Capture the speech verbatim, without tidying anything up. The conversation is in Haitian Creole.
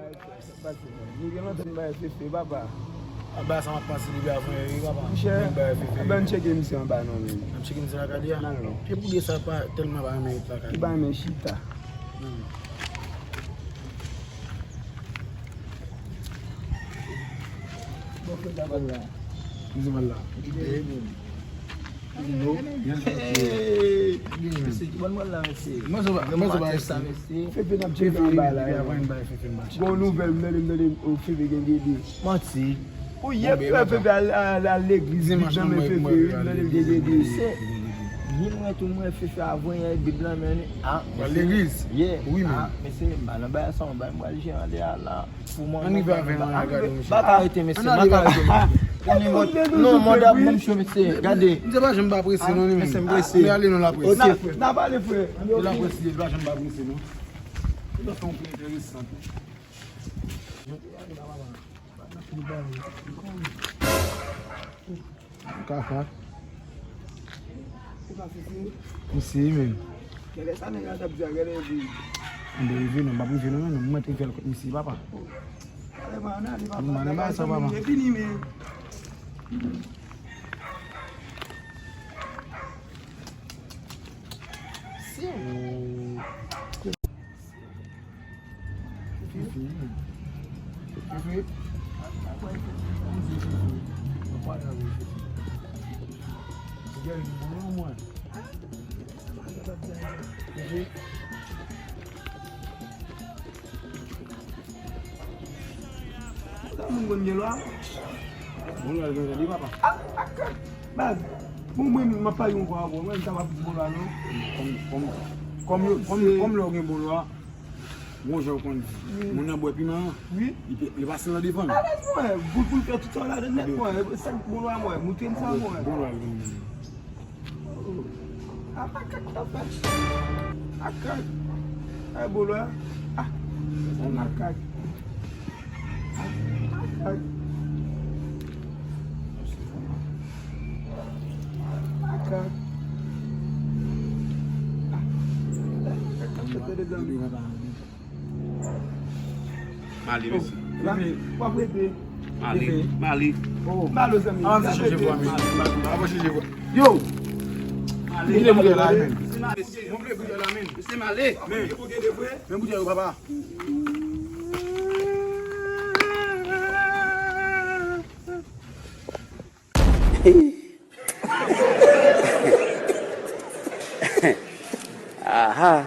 Nou gen lontan n bay Fefe, papa. Anba sa m ap pase depi avan yè wi, papa. Monchè, anba Fefe. Anba n tcheke misye anba non, men. N ap tcheke misye lakay li a? Nan non. E pou de sa pa tèlman pa renmen ret lakay li. Li pa renmen chita. Bon, frè, sa va la. Li di mal la. Hey! Mesye, ki bòn mwen la, mesye? Mwen se pa, mwen se pa mesye. Fefe n ap tcheke anba la. Gon nouvèl, m tande, m tande, oh, Fefe gen dede. Manti. Ou ye frè Fefe al, al, al legliz, li janmen Fefe, wi, m tande l gen dede. Se, ni mwen tou, mwen Fefe avanyè Bib lan men li. Ah, al legliz? Yeah. Wi, men. Ah, mesye, m al anba sa, m al jere anlè a la. Pou mwen, ann rive avè l, ann gade, mesye. M pa ka rete, mesye, m pa ka rete. Non, manda pou m cho, mesye. Gade. M te pa janm pa prese, non, li menm. Mesye, m prese. Men ale non, l ap prese. Ok. N ap ale, frè. Li ap prese, li pa janm pa prese, non. Li pa fè yon pli enteresan. Kaka. Ou ka fè? Misye menm. Gade sa nèg la t ap di a, gade epi. Ann rive non, m p ap rive non, men non, mwen te fè l kot misye, papa. Ale, man, ale, papa. Man, ale, man, sa, papa. E fini, men. Si. Fefe. Fefe. Fefe. Fefe. Fefe. Sa moun konn gen lwa? Moun lwa gen lwa li, papa. Ah, ah, baz, bon, mwen, m ap pale yon fwa avè w. Mwen, m ta pa di bon lwa, non. Kòm, kòm, kòm yo, kòm, kòm lè w gen bon lwa, gon jan w konn di. Moun nan bwè piman an, wi, li pe-, li pase nan devan l. Ah, baz, mwen, bout pou l fè tout sa w ladan nèt, mwen. Sa k bon lwa, mwen. Moutre m sa, mwen. Bon lwa l gen. Ah, makak t ap fè. Makak. Ay, bolo a. Ah, se makak. Ah, makak. Makak. Ah, makak t ap fè tande zanmi. M ale, mesye. W ap rete. M ale. M ale. M ale, zanmi. Avanse chanje vwa, men. Avanse chanje vwa. Yo! Kite boutèy la, men. Mesye, m ale. Men boutèy yo, papa. Aha.